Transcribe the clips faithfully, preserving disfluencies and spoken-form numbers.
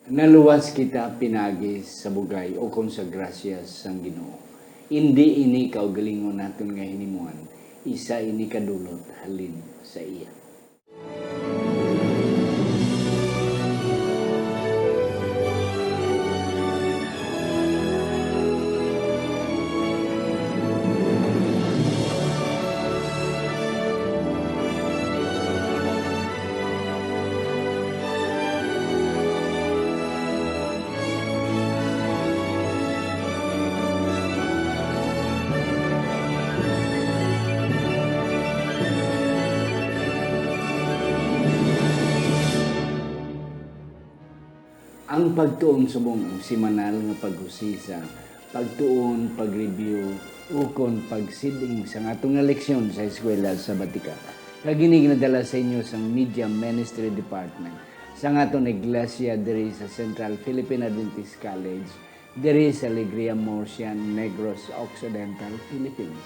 Naluwas kita pinagi sa bugay ukon sa grasya sang Ginoo. Indi ini kaugalingon naton nga hinimuan, isa ini kadulot halin sa iya. Ang pagtuon subong ang semanal nga paghusisa, pagtuon, pag-review, ukon pagsiding sa aton nga leksyon sa eskwela sa Batika. Kag ini ginadala sa inyo sang Media Ministry Department sang aton iglesia diri sa Central Philippine Adventist College, diri sa Alegria, Murcia, Negros Occidental, Philippines.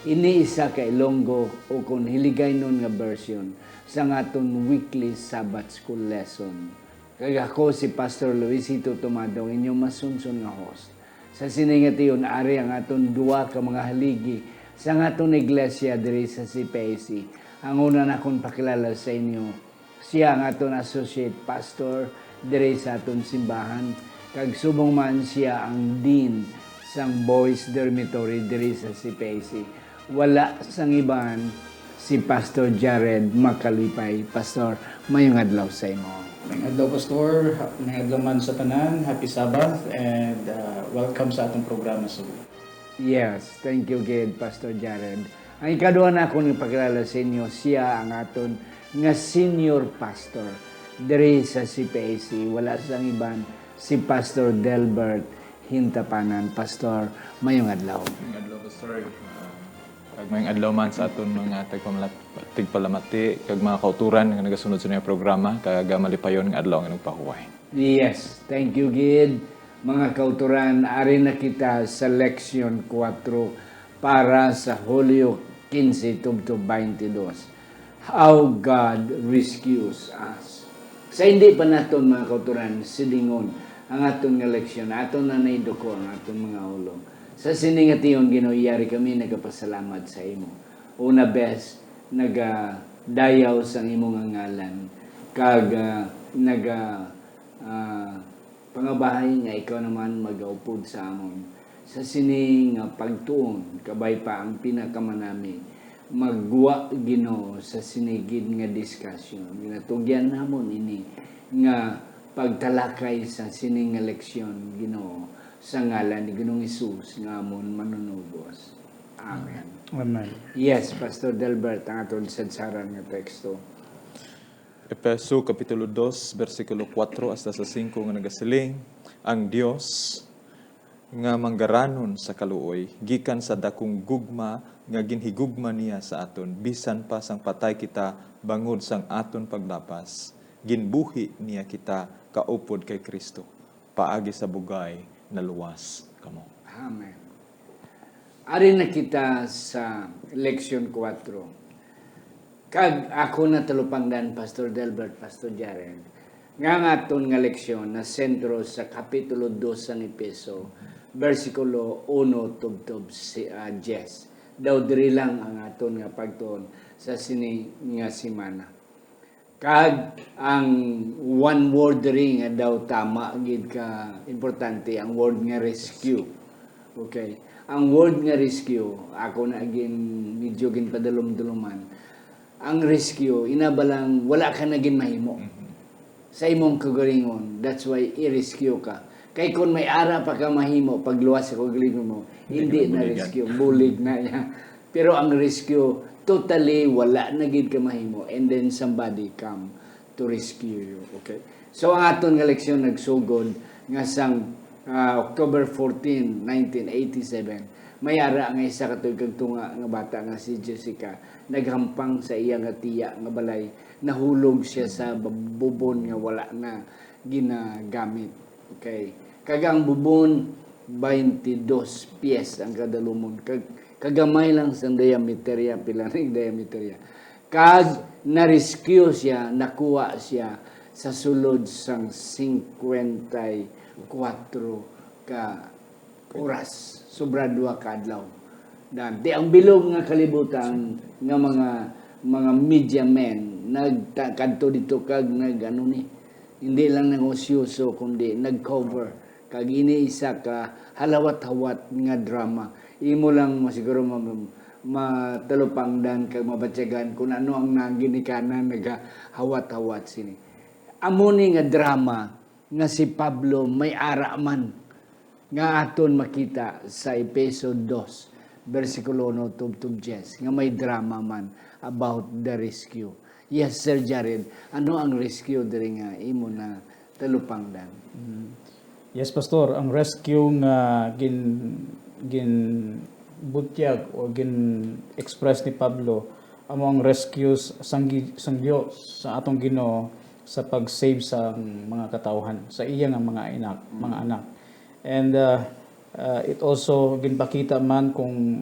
Ini isa ka Ilonggo ukon Hiligaynon nga version sang aton weekly Sabbath School lesson. Kag ako si Pastor Luisito Tomado, ang inyong masunson nga host. Sa sini nga tion, ari ang aton duha ka mga haligi sang aton iglesia diri sa C P I C. Ang una nakon pakilala sa inyo, siya ang aton associate pastor diri sa aton simbahan, kag subong man siya ang dean sang boys dormitory diri sa C P I C. Wala sang iban, si Pastor Jared Makalipay. Pastor, mayong adlaw sa imo. Mayong adlaw, Pastor. Ha-, mayong adlaw man sa tanan. Happy Sabbath and, uh, welcome sa atong programa sa Yes, thank you gid, Pastor Jared. Ang ikaduha nakon nga pakilala sa inyo, siya ang aton nga senior pastor diri sa C P I C. Wala sang iban, si Pastor Delbert Hintapanan. Pastor, mayong adlaw. Mayong adlaw, Pastor. Ah, kag mayong adlaw man sa aton mga tigpamalat-, tigpalamati kag mga kauturan nga nagasunod sa inyong programa, kag, ah, malipayon nga adlaw ang inyong pahuway. Yes, thank you gid, mga kauturan. Ari na kita sa leksyon kuwatro para sa Hulyo quince tubtob twenty-two. How God Rescues Us. Sa hindi pa naton, mga kauturan, sidingon ang aton nga leksyon, aton na naiduko ang aton mga ulo. Sa sini nga tion, Ginoo, yari kami nagapasalamat sa imo. Una, bes, nagadayaw sang imo nga ngalan, kag, ah, naga, ah, pangabahay nga ikaw naman magaupod sa amon. Sa sini nga pagtuon, kabay pa ang pinakamanami, maggwa, Ginoo, sa sini gid nga diskusyon. Ginatugyan namon ini nga pagtalakay sa sini nga leksyon, Ginoo, sa ngalan ni Ginoong Hesus nga amon Manunubos. Amen. Amen. Yes, Pastor Delbert, ang aton sadsaran nga teksto. Efeso Kapitulo dos, bersikulo kuwatro hasta sa singko nga nagasiling, "Ang Dios nga manggaranon sa kaluoy, gikan sa dakong gugma nga ginhigugma niya sa aton, bisan pa sang patay kita bangod sang aton paglapas, ginbuhi niya kita kaupod kay Cristo. Paagi sa bugay, naluwas kamo." Amen. Ari na kita sa leksyon kuwatro. Kag ako natalupangdan, Pastor Delbert, Pastor Jaren, nga ang aton nga leksyon nasentro sa Kapitulo dos sang Efeso, bersikulo uno tubtob si, ah, diyes. Daw diri lang ang aton nga pagtuon sa sini nga semana. Kag ang one word diri nga daw tama gid ka importante, ang word nga rescue. Okay. Ang word nga rescue, ako na gin, medyo ginpadulom-duloman. Ang rescue, ina ba lang, wala ka na gid mahimo Mhm. sa imong kaugalingon. That's why i-rescue ka. Kay kung may ara pa ka mahimo, pagluwas sa kaugalingon mo, Hindi hindi ka na na buligan. rescue, bulig na niya. Pero ang rescue, totally wala na gid ka mahimo. And then somebody come to rescue you. Okay? So, ang aton nga leksyon nagsugod nga sang, ah, October fourteen, nineteen eighty-seven, may ara nga isa ka tuig kag tunga nga bata nga si Jessica naghampang sa iya nga tiya nga balay. Nahulog siya sa bubon nga wala na ginagamit. Okay. Kag ang bubon, twenty-dos pies ang kadalumon. Kag, kagamay lang sang diameter ya, pila na yung diameter ya. Kag na-rescue siya, nakuha siya sa sulod sang singkwenta y kuwatro ka oras, sobra duha ka adlaw. Dan, di ang bilog nga kalibutan nga mga, mga media men nagta-, kadto dito kag nag-, ano ni, hindi lang nangosyoso, kundi nag-cover. Kag ini isa ka halawat-hawat nga drama. Imo lang mo siguro ma-, matalupangdan kag mabatyagan kung ano ang nang ginikanan nagahawat-hawat sini. Amo ni nga drama nga si Pablo may ara man nga aton makita sa Efeso dos, bersikulo uno tubtob diyes, nga may drama man about the rescue. Yes, Sir Jared, ano ang rescue diri nga imo na talupangdan? Mm. Yes, Pastor, ang rescue nga gin-, ginbutyag o gin-express ni Pablo amo ang rescue s-, sang gi-, sang Dios, sa atong Ginoo, sa pag-save sa mga katawhan, sa iya nga mga inak, Mm. mga anak. And, uh, uh, it also ginpakita man kung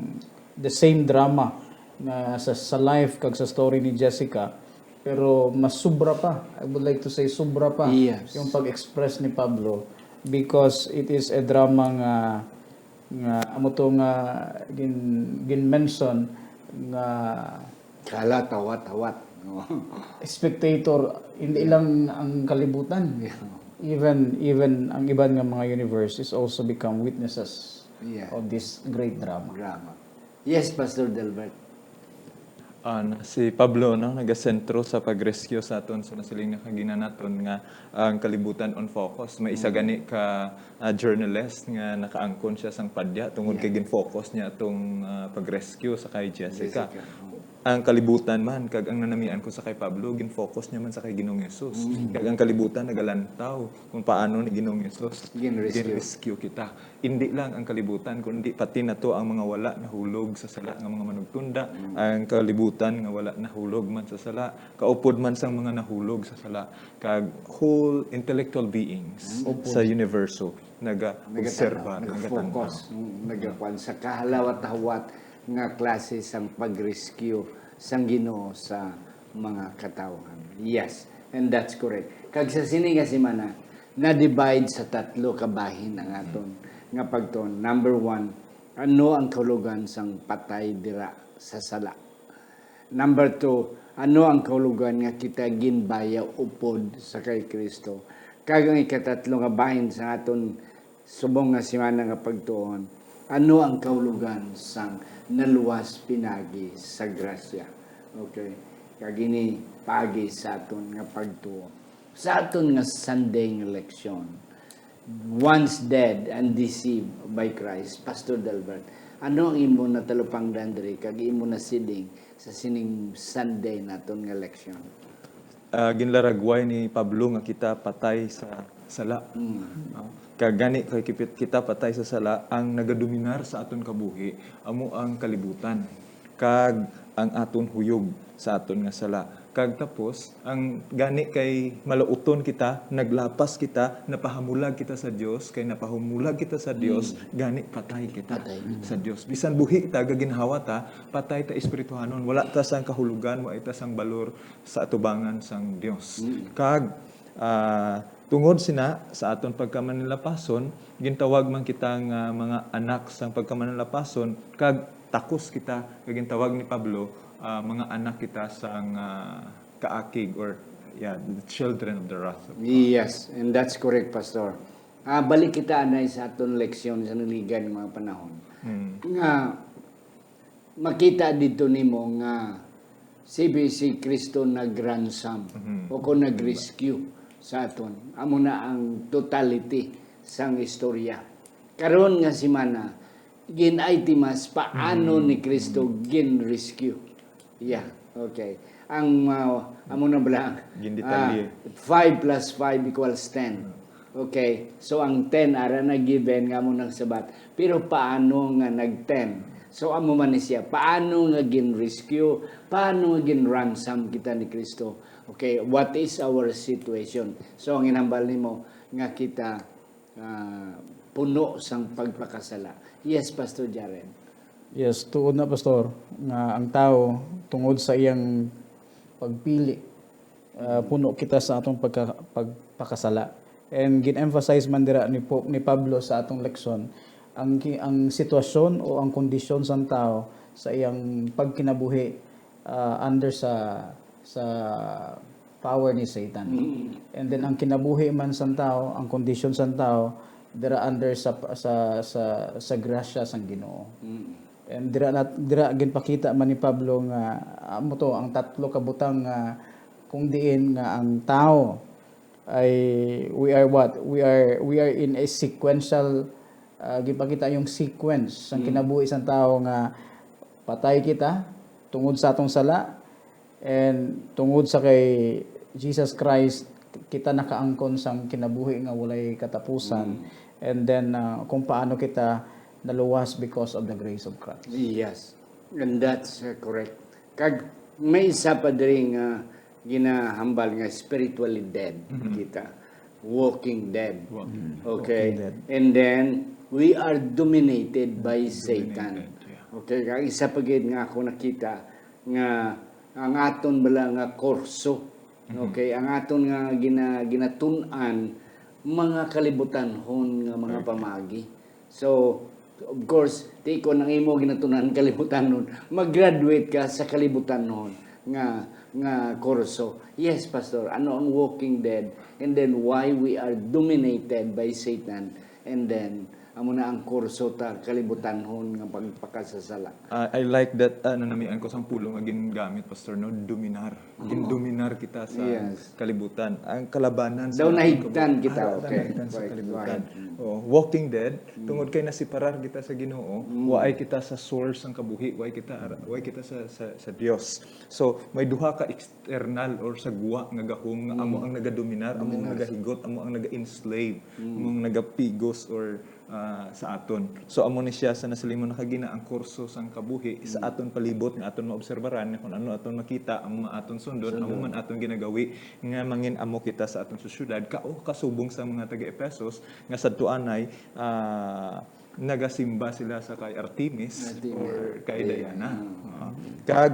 the same drama nga sa, sa life kag sa story ni Jessica, pero mas sobra pa. I would like to say sobra pa Yes. yung pag-express ni Pablo, because it is a drama nga, nga amo to nga gin-, gin-mention nga Kala, tawat-tawat, no? Spectator, hindi lang ang kalibutan. Yeah. Even, even ang iban nga mga universe is also become witnesses Yeah. of this great drama. Drama. Yes, Pastor Delbert. Ah, na-, si Pablo, no, nagasentro sa pag-rescue sa aton sa nasiling na kaginanaton nga ang kalibutan on focus. May isa Mm. gani ka, ah, journalist nga nakaangkon siya sang padya tungod Yeah. kay gin-focus niya atong, ah, pag-rescue sa kay Jessica. Jessica, oh. Ang kalibutan man kag ang nanamian ko sa kay Pablo, gin-focus niya man sa kay Ginoong Jesus. Mm. Kag ang kalibutan nagalantaw kung paano ni Ginoong Jesus Gin-rescue. gin-rescue kita. Indi lang ang kalibutan, kundi pati na to ang mga wala nahulog sa sala nga mga manugtunda. Mm. Ang kalibutan nga wala nahulog man sa sala, kaupod man sang mga nahulog sa sala, kag whole intellectual beings Mm. sa universo naga-obserba, Nagatanaw, nagatanaw. nag-focus, mm, nagakuan sa kahalawat-hawat nga klase sang pag-rescue sang Ginoo sa mga katawhan. Yes, and that's correct. Kag sa sini nga semana, na-divide sa tatlo ka bahin ang aton nga pagtuon. Number one, ano ang kahulugan sang patay dira sa sala? Number two, ano ang kahulugan nga kita ginbayaw upod sa kay Kristo? Kag ang ikatatlo nga bahin sa aton subong nga semana nga pagtuon, ano ang kahulugan sang naluwas pinagi sa grasya? Okay. Kag ini paagi sa aton nga pagtuo. Sa aton nga Sunday nga leksyon, once dead and deceived by Christ, Pastor Delbert, ano ang imo natalupangdan diri kag imo nasiling sa sining Sunday naton nga leksyon? Ah, ginlaragway ni Pablo nga kita patay sa sala. Mm. Ah, kag gani kay kipit-, kita patay sa sala, ang nagadominar sa aton kabuhi amo ang kalibutan kag ang aton huyog sa aton nga sala. Kag tapos, ang gani kay malauton kita, naglapas kita, napahamulag kita sa Dios, kay napahamulag kita sa Dios, Mm. gani patay kita Patay. sa Dios. Bisan buhi ta, gaginhawa ta, patay ta espirituhanon. Wala ta sang kahulugan, wala ta sang balor sa atubangan sang Dios. Mm. Kag, ah, tungod sina, sa aton pagkamanlapason, gintawag man kita nga mga anak sang pagkamanlapason, kag takos kita, kag gintawag ni Pablo, ah, mga anak kita sang, ah, kaakig, or, yeah, the children of the wrath of God. Yes, and that's correct, Pastor. Ah, balik kita anay sa aton leksyon sa naligan nga mga panahon. Mm. Nga makita dito nimo nga si, si Kristo nag-ransom Mhm. o kung nag-rescue sa aton. Amo na ang totality sang istorya. Karon nga semana, gin-itimas paano Mhm. ni Kristo Mhm. gin-rescue. Yeah, okay. Ang, ah, amo na bala, Gindetalye. ah, five plus five equals ten. Okay, so ang ten ara na given nga amo nagsabat. Pero paano nga nag ten? So amo man ni siya, paano nga gin-rescue? Paano nga gin-ransom kita ni Kristo? Okay, what is our situation? So ang inambal nimo nga kita, ah, puno sang pagpakasala. Yes, Pastor Jaren. Yes, tuod na, Pastor, nga ang tawo, tungod sa iyang pagpili Ah, puno kita sa atong pagka-, pagpakasala. And gin-emphasize man dira ni Pope, ni Pablo sa atong leksyon, ang ki-, ang sitwasyon o ang kondisyon sang tawo sa iyang pagkinabuhi, ah, under sa, sa power ni Satan. Mm. And then ang kinabuhi man sang tawo, ang kondisyon sang tawo, dira under sa, sa, sa, sa grasya sang Ginoo. Mm. And dira na, dira ginpakita man ni Pablo nga, amo to, ang tatlo ka butang nga kung diin nga ang tawo ay, we are what? We are, we are in a sequential, ah, ginpakita yung sequence sang Mm. kinabuhi sang tawo nga patay kita tungod sa atong sala, and tungod sa kay Jesus Christ, kita nakaangkon sang kinabuhi nga walay katapusan. Mm. And then, ah, kung paano kita naluwas because of the grace of Christ. Yes. And that's, uh, correct. Kag may isa pa diri nga ginahambal nga spiritually dead Mhm. kita. Walking dead. Walking. Mm. Okay. Walking dead. And then, we are dominated by Dominated, Satan. Yeah. Okay, ang isa pa gid nga ako nakita nga ang aton bala nga kurso, Mhm. okay, ang aton nga gina-, ginatun-an, mga kalibutanhon nga mga Okay. pamagi. So, of course, ti kon ang imo ginatun-an kalibutanhon, mag-graduate ka sa kalibutanhon nga, nga kurso. Yes, Pastor, ano ang walking dead? And then why we are dominated by Satan? And then, amo na ang kurso ta kalibutanhon nga pagpakasasala. Ah, I like that, ah, nanamian ko sang pulong nga gingamit, Pastor, no? Dominar. Oo. Gindominar kita sa Yes. kalibutan. Ang kalabanan sa Daw nahigtan kita, Ara, okay. nahigtan sa Right, kalibutan. right. Mm. Oh, walking dead, Mm. tungod kay nasiparar kita sa Ginoo, Mm. waay kita sa source sang kabuhi, waay kita ara-, waay kita sa, sa, sa Dios. So, may duha ka external or sa gwa nga gahom nga amo Mm. ang nagadominar, amo ang Dominar. nagahigot, amo ang naga-enslave, Mm. amo ang nagapigos or, ah, sa aton. So, amo ni siya sa nasiling mo na kagina, ang kurso sang kabuhi sa Mm. aton palibot nga aton maobserbaran, nga kung ano aton makita, amo nga aton sundon, amo Sundon. man aton ginagawi, nga mangin-amo kita sa aton sosyedad, ka-, o kasubong sa mga taga-Efesos, nga sadtuanay, ah, nagasimba sila sa kay Artemis Artemis. or kay Diana. Diana. Mm. Ah, kag,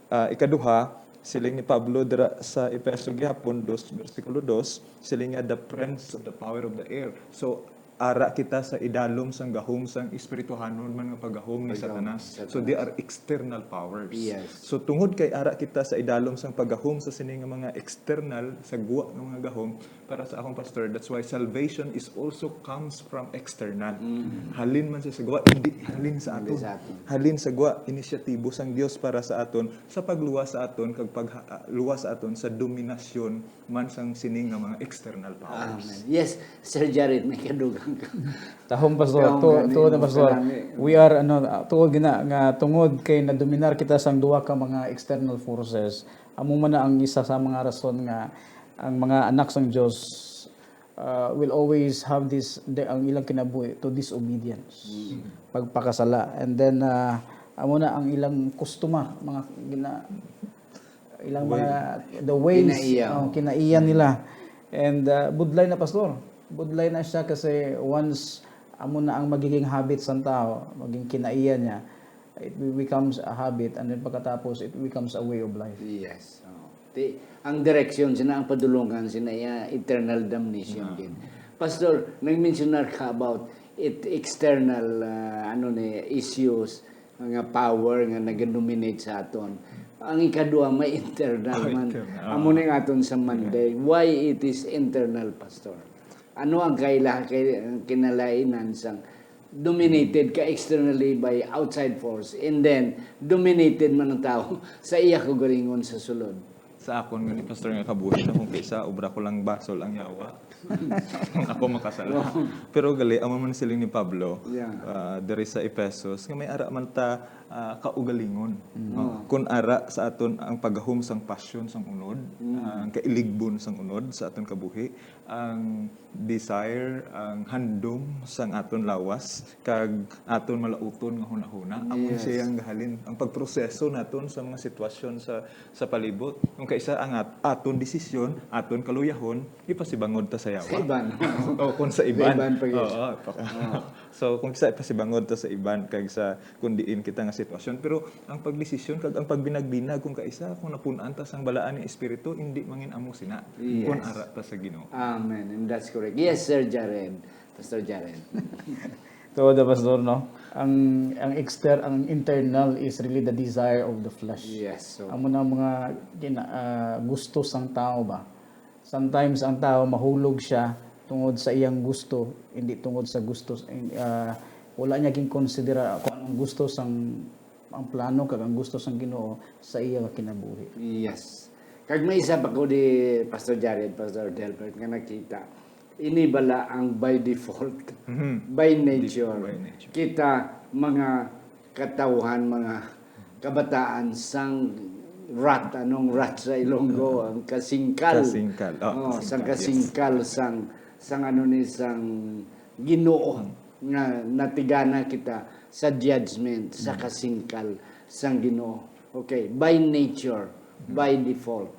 ah, ikaduha, siling ni Pablo dira sa Efeso gihapon, dos, bersikulo dos, siling niya, "The prince of the power of the air." So, ara kita sa idalom sang gahom sang espirituhanon man nga paggahom ni Paggahom Satanas. Satanas. So, they are external powers. Yes. So, tungod kay ara kita sa idalom sang paggahom sa sini nga mga external, sa gwa nga mga gahom, para sa akong pastor, that's why salvation is also comes from external. Mm. Halin man siya sa gwa, hindi halin sa Hindi aton. sa aton. Halin sa gwa, inisyatibo sang Dios para sa aton, sa pagluwas sa aton, kag pag, ah, luwas sa aton sa dominasyon man sang sining nga mga external powers. Amen. Yes, Sir Jared, may kadugang ka. Tahong, Pastor. Tahong Tu-, gani, tuod na, no, Pastor. Karami. We are, ano, ah, tuod gina, nga tungod kay nadominar kita sang duha ka mga external forces, amo man na ang isa sa mga rason nga ang mga anak sang Dios, ah, will always have this, the, ang ilang kinabuhi to disobedience, Mm. pagpakasala. And then, ah, amo na ang ilang kustumar, mga gina-, ilang Way. mga, the ways, Kinaiya. oh, kinaiya nila. And, ah, budlay na, Pastor. Budlay na siya kasi once amo na ang magiging habit sang tao, maging kinaiya niya, it becomes a habit, and then pagkatapos, it becomes a way of life. Yes. Oh. Ti, ang direksyon sina, ang padulungan sina iya eternal damnation Ah. gid. Pastor, nagmensionar ka about it, external, ah, ano ni, issues nga power nga nag-dominate sa aton. Ang ikaduha, may internal Oh, man. internal. Amo Ah. ni ang aton sa Monday. Why it is internal, Pastor? Ano ang kaila-, kay-, ang kinalainan sang dominated ka externally by outside force, and then dominated man ang tao sa iya kaugalingon sa sulod. Sa akon gani, Pastor, nga kabuhi, no, kung kaysa obra ko lang basol ang yawa, ako makasala. Oo. Pero gali, amo man siling ni Pablo, Yeah. ah, diri sa Efesos, nga may ara man ta, ah, kaugalingon. Mm. Oh, Oo. Kun ara sa aton ang paggahom sang pasyon sang unod, Mm. ang kailigbon sang unod sa aton kabuhi, ang desire, ang handom sang aton lawas, kag aton malauton nga hunahuna. Amo Yes. siya ang gahalin, ang pagproseso naton sa mga sitwasyon sa, sa palibot. Kung kaisa ang at-, aton desisyon, aton kaluyahon, ipasibangod ta sa yawa. Sa iban. O, kung sa Sa iban. iban pa yun. Oo, pa-, Oo. So, kung sa ipasibangod ta sa iban, kag sa kung diin kita nga sitwasyon. Pero ang pagdesisyon kag ang pagbinagbinag kung kaisa, kung napun-an ta sang balaan nga espiritu, indi mangin amo sina. Yes. Kung ara ta sa Ginoo. Amen. And that's correct. Yes, Sir Jared. Pastor Jared. Tuod, Pastor, no? Ang ang exter ang internal is really the desire of the flesh. Yes. So, Amo na ang mga gina, ah, gusto sang tao ba. Sometimes ang tao mahulog siya tungod sa iyang gusto, hindi tungod sa gusto, ah, wala niya ginkonsidera kung anong gusto sang ang plano kag ang gusto sang Ginoo sa iya nga kinabuhi. Yes. Kag may isa pa ko di Pastor Jared, Pastor Delbert nga nakita. Ini bala ang by default, by nature. By nature. Kita mga katawhan, mga kabataan sang rat, anong rat sa Ilonggo, ang kasingkal. Kasingkal. Oh, Oh, sang kasingkal, yes. kasingkal sang sang ano ni sang Ginoo nga natigana kita sa judgment sa kasingkal sang Ginoo. Okay, by nature, by default.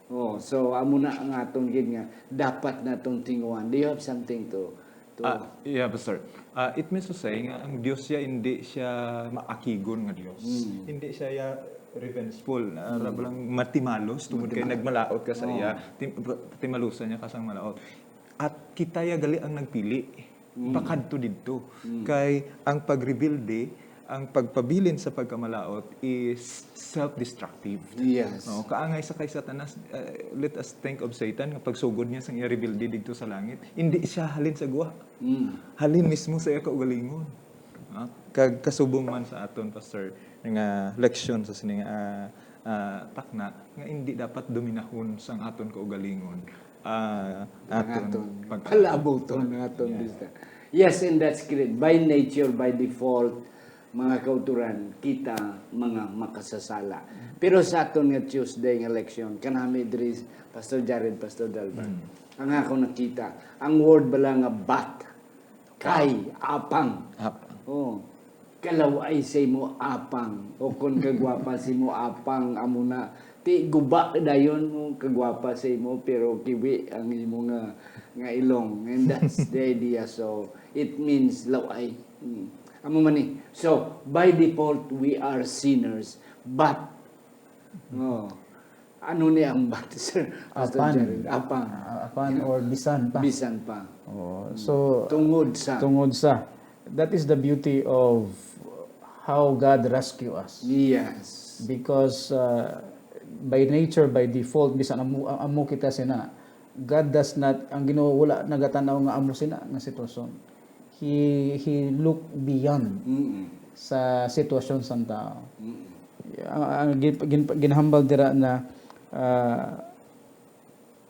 Oh, so amo na ang aton gid nga dapat naton tinguhan. Do you have something to to Ah, yeah, Pastor. Ah, it means to say nga ang Dios siya hindi siya maakigon nga Dios. Hindi siya ya revengeful, na lang matimalos tungod kay nagmalaot ka sa iya. Tim- timalosan niya ka sang malaot. At kita ya gali ang nagpili. Pakadto didto. Kay ang pagrebelde, ang pagpabilin sa pagkamalaot is self-destructive. Yes. No, kaangay sa kay Satanas, uh, let us think of Satan nga pagsugod niya sang iya rebelde didto sa langit, hindi siya halin sa guwa. Mm. Halin mismo sa iya kaugalingon. Ah, kag kasubong man sa aton, Pastor, nga leksyon sa sining ah, ah, takna nga hindi dapat dominahon sang aton kaugalingon. Ah, Ang aton aton pag- palabuton ang aton bista. Yes, and that's great. By nature, by default, mga kauturan, kita mga makasasala. Pero sa aton nga Tuesday nga leksyon, kanami diri, Pastor Jared, Pastor Dalban, ang ako nakita, ang word bala nga but, kay, apang. Apang. Oh. Kalaw-ay sa imo apang. O kon kagwapa sa imo apang, amo na. Ti guba dayon mo, kagwapa sa imo, pero kiwi ang imo nga nga ilong. And that's the idea. So, it means law-ay. Mm. Amo man ni. So, by default, we are sinners. But, oh, ano ni ang but, sir? Pastor Apan. Jared? Apang. Ah, apan or bisan pa. Bisan pa. Oo. So, Tungod sa. tungod sa. That is the beauty of how God rescue us. Yes. Because uh, by nature, by default, bisan amo, amo kita sina, God does not, ang Ginoo wala nagatan-aw nga amo sina nga sitwasyon. He, he look beyond Mm-mm. sa sitwasyon sang tao. Mm-mm. Ang, ang gin, gin, ginhambal dira na ah,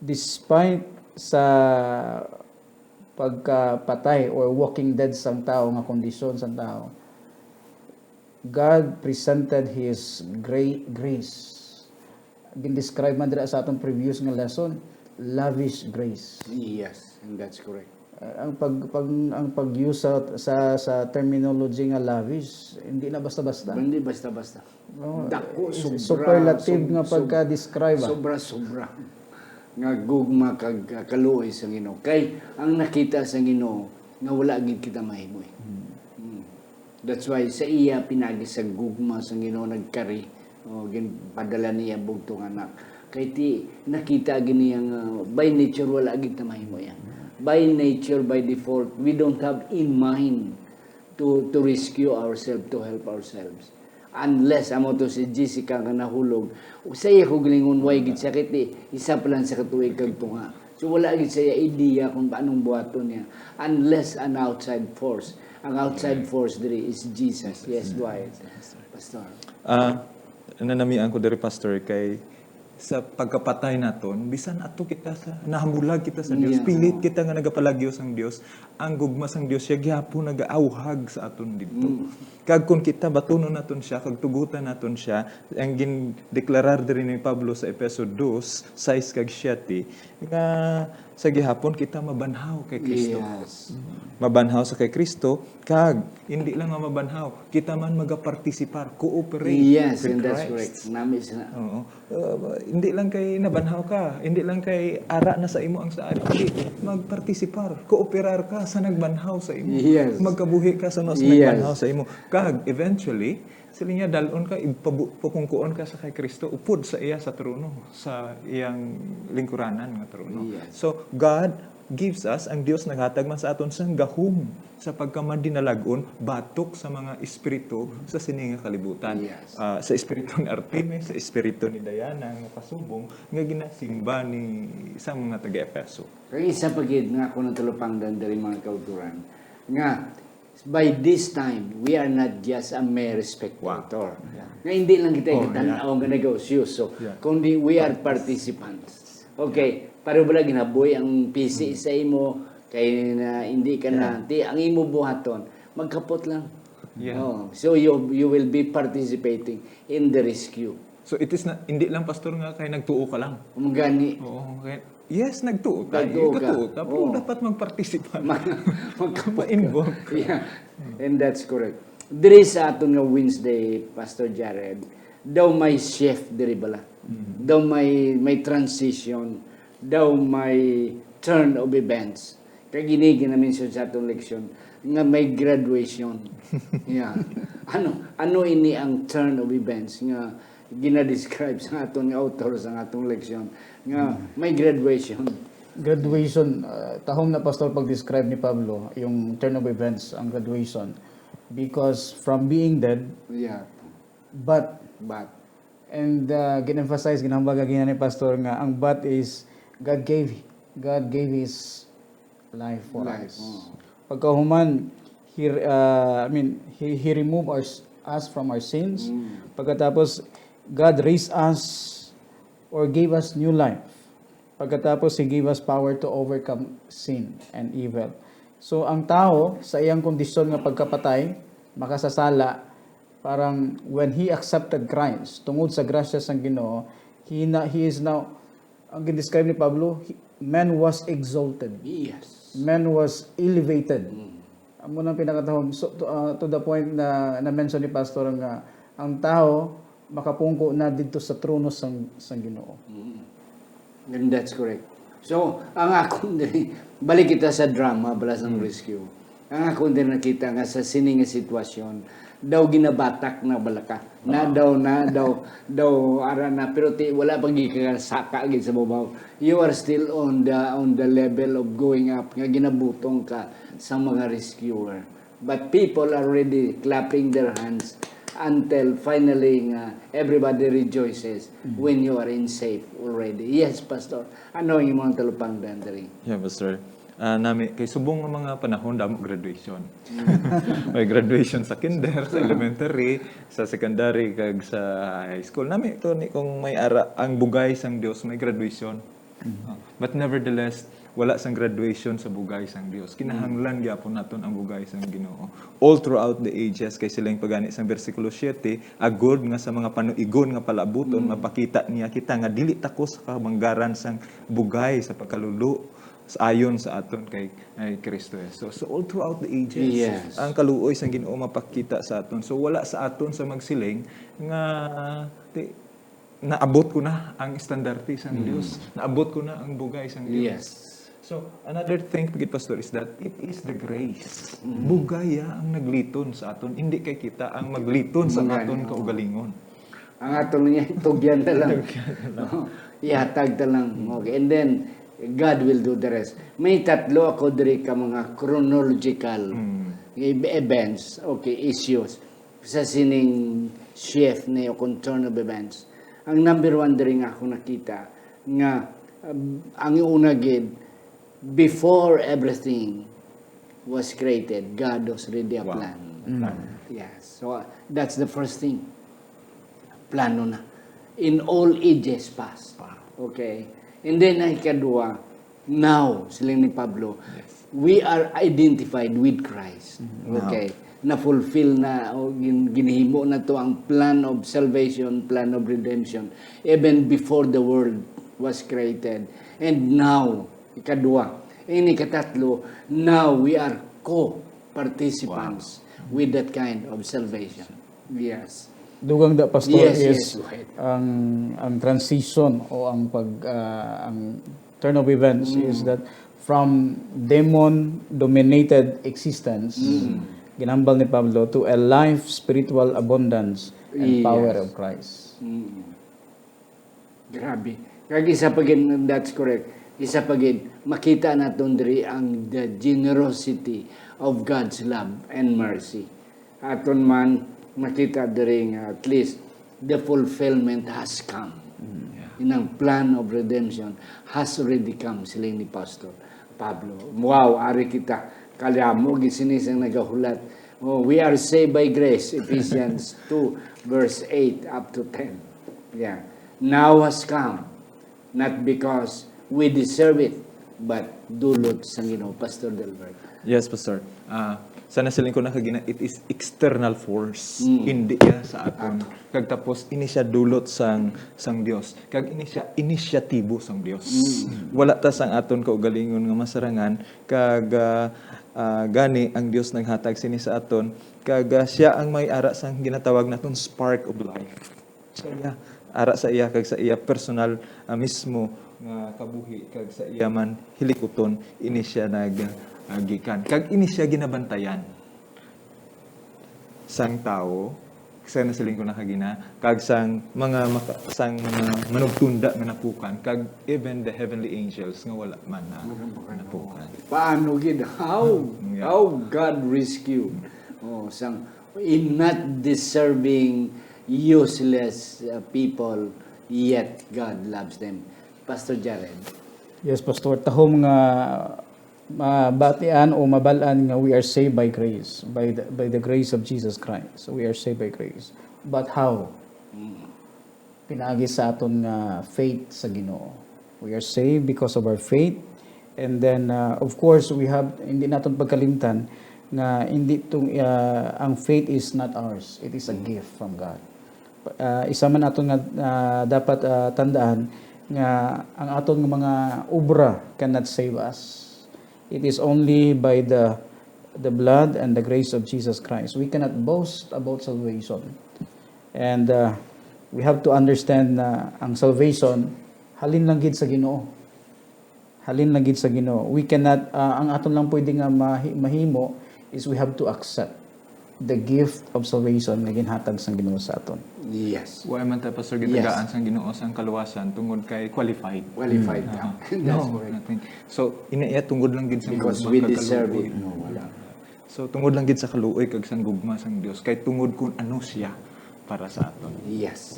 despite sa pagkapatay or walking dead sang tao nga kondisyon sang tao, God presented His great grace. Gindescribe man dira sa atong previous nga lesson, lavish grace. Yes, and that's correct. Uh, ang pag, pag ang pag-use sa, sa sa terminology nga lavish, hindi na basta-basta. Hindi basta-basta. No, Dako, is- sobra, superlative sob- nga sob- pagka-describe, ah. Sobra-sobra. Nga gugma kag uh, kaluoy sa Ginoo. Kay ang nakita sa Ginoo nga wala gid kita mahimo eh. Mm. That's why sa iya pinagi sa gugma sa Ginoo nagkari, o ginpadala niya bugtong anak. Kay ti nakita gid niya nga by nature wala gid ta mahimo yan. By nature, by default, we don't have in mind to to rescue ourselves, to help ourselves. Unless amo to si Jessica nga nahulog, sa iya ko gilingon, way gid sakit eh. Isa pa lang sa katuig kag tunga. So wala gid sa iya idea kung paanong buhaton niya. Unless an outside force. Ang outside force diri is Jesus. Yes, Dwight. Pastor. Ah, nanamian ko diri, Pastor, kay sa pagkapatay naton, bisan ato kita sa nahamulag kita sa Dios, Yeah. pilit kita nga nagapalagyo sang Dios, ang gugma sang Dios siya gihapon nagaawhag sa aton didto. Kag kung kita batunon naton siya kag tugutan naton siya, ang gindeklarar diri ni Pablo sa Efeso dos, sais kag siyete, nga sa gihapon kita mabanhaw kay Kristo. Yes. Mabanhaw sa kay Kristo, kag hindi lang nga mabanhaw, kita man magapartisipar, cooperate Yes, with and that's Christ. Correct. Nami sa Oo. Uh, hindi lang kay nabanhaw ka, hindi lang kay ara na sa imo ang saad, hindi, magpartisipar, kooperar ka sa nagbanhaw sa imo. Yes. Magkabuhi ka sa mas Yes. nagbanhaw sa imo. Kag eventually, Sila niya, dalon ka, ipabu- pupungkuon ka sa kay Kristo, upod sa iya sa trono, sa iyang lingkuranan nga trono. Yes. So, God gives us, ang Dios naghatag man sa aton sang gahom sa pagkamadinalag-on batok sa mga espiritu sa sini nga kalibutan. Yes. Ah, sa espiritu ni Artemis, sa espiritu ni Diana nga pasubong nga ginasimba ni sa mga taga-Efeso. Kag isa pa gid nga ako natalupangdan diri, mga kauturan, nga by this time, we are not just a mere spectator. Yeah. Nga hindi lang kita Oh, gitanaw nga nag-usyoso, Yeah. kundi we are participants. Okay, pareho ba lang ginabuhi ang P C sa imo, kay na hindi ka na, ti, ang imo buhaton, magkapot lang. Yeah. Oh, so you you will be participating in the rescue. So it is na, hindi lang, Pastor, nga kay nagtuo ka lang. Kung gani, Oo, kay, yes, nagtuo ka. Nagtuo ka. Katuo ka, pero Oo. dapat mag-participant. Mag- magkapot ka. Ma-involve. Yeah. And that's correct. Diri sa aton nga Wednesday, Pastor Jared, daw may shift diri bala. Daw may may transition, daw may turn of events. Kag ini ginamention sa atong leksyon nga may graduation. Yeah. Ano ano ini ang turn of events nga ginadescribe sa aton nga author sa atong leksyon nga may graduation? Graduation, uh, tahom na, Pastor, pag-describe ni Pablo yung turn of events, ang graduation. Because from being dead, Yeah. but, But and uh, gin-emphasize, ginambaga gina ni Pastor nga ang but is God gave, God gave His life for Life, us. oh. Pagkahuman, he, uh, I mean, he, he removed our, us from our sins. Pagkatapos, God raised us or gave us new life. Pagkatapos, He gave us power to overcome sin and evil. So, ang tao, sa iyang kondisyon nga pagkapatay, makasasala, parang when he accepted Christ, tungod sa grasya sang Ginoo, he, na, he is now, ang gin-describe ni Pablo, he, man was exalted. Yes. Man was elevated. Amo nang pinakatahom. So, to, ah, to the point na na-mention ni Pastor nga ang tao makapungko na didto sa trono sang, sang Ginoo. And that's correct. So, ang akon diri, balik kita sa drama, bala sang rescue. Ang akon diri nakita nga sa sini nga sitwasyon, daw ginabatak na bala ka. Na daw, na daw, daw, ara na, pero ti, wala pa gid ka saka gid sa babaw. You are still on the, on the level of going up, nga ginabutong ka sa mga rescuer. But people are already clapping their hands until finally nga everybody rejoices when you are in safe already. Yes, Pastor. Ano ang imong talupangdan diri? Yeah, Pastor. Ah, nami, kay subong nga mga panahon, damo graduation. May graduation sa kinder, sa elementary, sa secondary, kag sa high school. Nami to ni kung may ara ang bugay sang Dios, may graduation. Ah, but nevertheless, wala sang graduation sa bugay sang Dios. Kinahanglan gyapon naton ang bugay sang Ginoo. All throughout the ages, kay siling pagani sang bersikulo siete, agod nga sa mga panuigon nga palabuton, mapakita niya kita nga dili ta ko sa kabanggaran sang bugay sa pagkaluluoy sa aton kay, kay Kristo Jesus. So all throughout the ages, Yes. ang kaluoy sang Ginoo mapakita sa aton. So wala sa aton sa magsiling nga ti, naabot ko na ang estandarte sang Dios. Naabot ko na ang bugay sang Dios. Yes. So another thing, pagit, Pastor, is that it is the grace. Bugay, ah, ang nagliton sa aton, hindi kay kita ang magliton sa Bugay, aton oo. Kaugalingon. Ang aton niya, tugyan na lang. Ihatag na lang. Okay. And then, God will do the rest. May tatlo ako diri ka mga chronological ev- events, okay, issues sa sining shift na yung turn of events. Ang number one diri nga ako nakita nga, um, ang una gid, before everything was created, God was already a Wow. Plan. Yes. So, uh, that's the first thing. Plano na. In all ages past. Okay. And then, ang ikadua, now, siling ni Pablo, we are identified with Christ. Okay. Na-fulfill na, o gin- ginhimo na to ang plan of salvation, plan of redemption, even before the world was created. And now, ikadua. Ini katatlo, now we are co-participants with that kind of salvation. Yes. Dugang da, Pastor, Yes, is yes, go ahead. ang ang transition o ang pag ah, ang turn of events is that from demon dominated existence ginambal ni Pablo, to a life spiritual abundance and power Yes. of Christ. Mm. Grabe. Kag isa pa gid, that's correct. Isa pa gid, makita naton diri ang the generosity of God's love and mercy. Aton man makita diri nga at least the fulfillment has come. Inang plan of redemption has already come, siling ni Pastor Pablo. Wow, ari kita. Kalamo gid sini sang nagahulat. Oh, we are saved by grace, Ephesians two, verse eight up to ten. Yeah. Now has come, not because we deserve it, but dulot sang Ginoo, Pastor Delbert. Yes, Pastor. Ah, sana siling ko na kagina, it is external force. Hindi iya sa aton. Kag tapos, ini siya dulot sang, sang Dios. Kag ini siya inisyatibo sang Dios. Wala ta sang aton kaugalingon nga masarangan. Kag ah, ah, gani, ang Dios naghatag sini sa aton. Kag ah, siya ang may ara sang ginatawag naton spark of life. Sa iya, ara sa iya, kag sa iya personal ah, mismo nga kabuhi, kag sa iya man hilikuton, ini siya nag ah, gikan. Kag ini siya ginabantayan sang tawo, sa nasiling ko na kagina, kag sang mga maka, sang mga manugtunda nga napukan, kag even the heavenly angels nga wala man na napukan. Paano gid? How? Yeah. How God rescue? Oh, sang in not deserving, useless uh, people, yet God loves them. Pastor Jared. Yes, Pastor. Tahom nga mabatian o mabalaan nga we are saved by grace, by the, by the grace of Jesus Christ. So we are saved by grace. But how? Pinaagi sa aton nga faith sa Ginoo. We are saved because of our faith. And then, uh, of course, we have, hindi naton pagkalimtan nga hindi tong, uh, ang faith is not ours. It is a gift from God. Uh, isa man aton nga uh, dapat uh, tandaan nga ang aton nga mga obra cannot save us. It is only by the the blood and the grace of Jesus Christ. We cannot boast about salvation. And uh, we have to understand na ang salvation halin lang gid sa Ginoo. Halin lang gid sa Ginoo. We cannot, uh, ang aton lang pwede nga mahi- mahimo is we have to accept the gift of salvation nga ginhatag sang Ginoo sa aton. Yes. Wa man ta, Pastor, gitagaan sang Ginoo sang kaluwasan tungod kay qualified. Qualified ka. Ah, That's no, correct. Nothing. So, ina iya tungod lang gid sa Because gugma we kag deserve kaluoy. it. No, wala. So, tungod lang gid sa kaluoy kag sang gugma sang Dios, kay tungod kun ano siya para sa aton. Yes.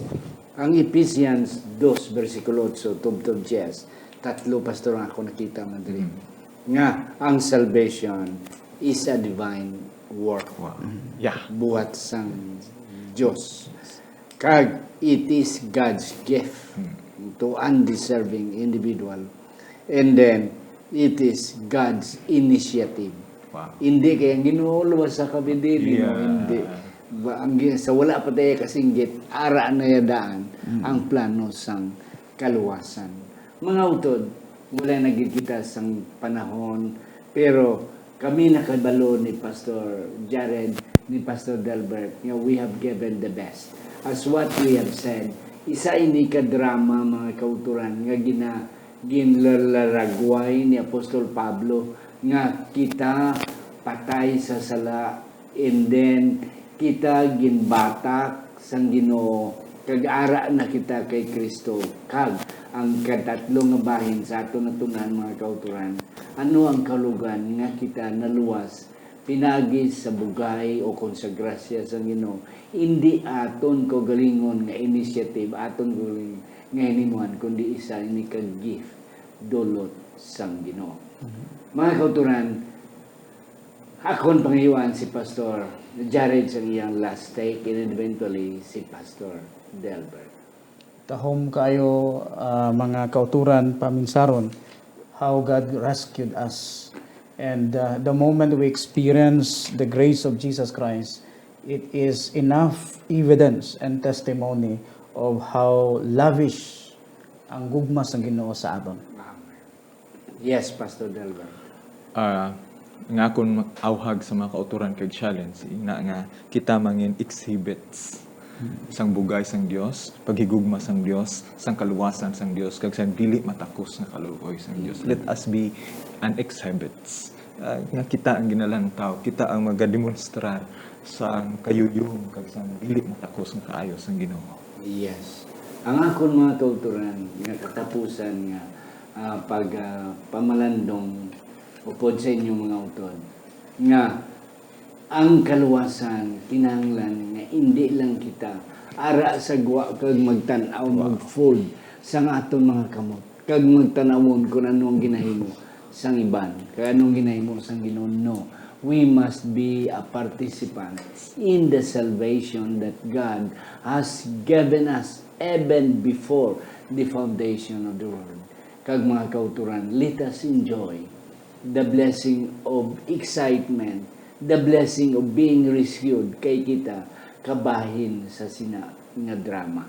Ang Ephesians two, bersikulo otso, tubtob diyes, tatlo, Pastor, ang ako nakita man diri. Nga, ang salvation is a divine work. Wow. Yeah. Buhat sang Dios. Kag it is God's gift to undeserving individual. And then, it is God's initiative. Wow. Hindi kay ang Ginoo luwas sa kabidili mo, Yeah. hindi. Ba, ang gi- sa wala pa tayo kasinggit, ara na yadaan ang plano sang kaluwasan. Mga utod, wala na gid kita sang panahon, pero kami nakabalo ni Pastor Jared, ni Pastor Delbert, nga we have given the best. As what we have said, isa ini ka drama, mga kauturan, nga gina ginlalaragway ni Apostol Pablo nga kita patay sa sala, and then kita ginbatak sang Ginoo, kag ara na kita kay Kristo. Kag ang katatlo nga bahin sa aton natunan, mga kauturan, ano ang kalugan nga kita naluwas pinagi sa bugay o kon sa grasya sang Ginoo, indi aton kaugalingon nga initiative, aton kaugalingon nga hinimuan, kundi isa ini ka gift, dulot sang Ginoo. Mga kauturan, akon pangayuan si Pastor Jared sa iyang last take, and eventually si Pastor Delbert. Tahom kayo, ah, mga kauturan, paminsaron, how God rescued us. And uh, the moment we experience the grace of Jesus Christ, it is enough evidence and testimony of how lavish ang gugma sang Ginoo sa aton. Yes, Pastor Delbert. Ah, nga akon mag-awhag sa mga kauturan kag challenge, ina nga kita mangin exhibits sang bugay sang Dios, paghigugma sang Dios, sang kaluwasan sang Dios, kag sang dili matakos nga kaluoy sang Dios. Let us be an exhibits ah, nga kita ang ginalantaw, kita ang magademonstrar sang kayuyom kag sang dili matakos nga kaayo sang Ginoo. Yes. Ang akon mga kauturan nga katapusan nga ah, pag ah, pamalandong upod sa inyong mga utod nga ang kaluwasan kinahanglan nga indi lang kita ara sa gwa kag magtan-aw, magfold sang aton mga kamot kag magtan-awon kung ano ang ginahimo sang iban kag anong ginahimo sang Ginoo. No, we must be a participant in the salvation that God has given us even before the foundation of the world. Kag mga kauturan, let us enjoy the blessing of excitement, the blessing of being rescued, kay kita kabahin sa sina nga drama.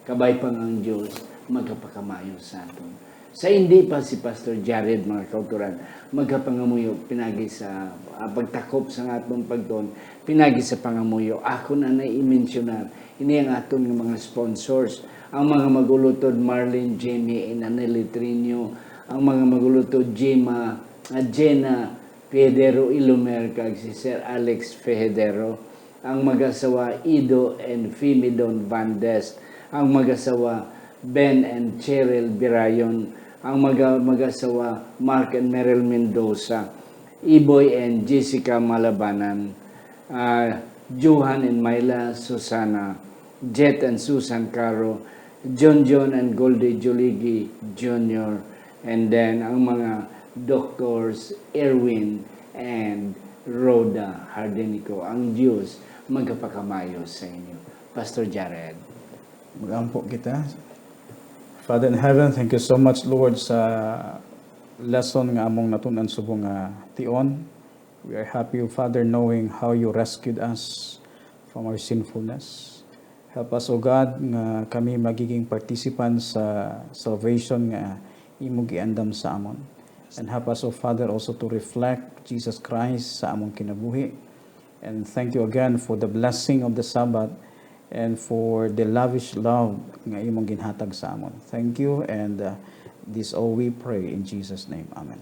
Kabay pa nga ang Dios magapakamayo sa aton. Sa hindi pa si Pastor Jared, mga kauturan, magapangamuyo pinagi sa ah, pagtakop sa aton pagtuon, pinagi sa pangamuyo. Ako na na i-mensionar ini ang aton nga mga sponsors, ang mga magulutod Marlene, Jamie, and Aneli Trino, ang mga magulutod Gemma, ah, Jenna Federo Ilomer, kag si Sir Alex Federo, ang mag-asawa Ido and Fimidon Vandes, ang mag-asawa Ben and Cheryl Birayon, ang maga- mag-asawa Mark and Meryl Mendoza, Iboy and Jessica Malabanan, ah, Johan and Myla Susana, Jet and Susan Caro, John John and Goldie Juligi Junior, and then ang mga Doctors Erwin and Rhoda Hardenico. Ang Dios magapakamayo sa inyo. Pastor Jared. Mag-ampo kita. Father in heaven, thank you so much, Lord, sa lesson nga among natun-an subong nga tion. We are happy, Father, knowing how you rescued us from our sinfulness. Help us, O God, nga kami magiging participants sa salvation nga imo giandam sa amon. And help us, O Father, also to reflect Jesus Christ sa among kinabuhi. And thank you again for the blessing of the Sabbath and for the lavish love nga imong ginhatag sa amon. Thank you, and uh, this all we pray in Jesus' name. Amen.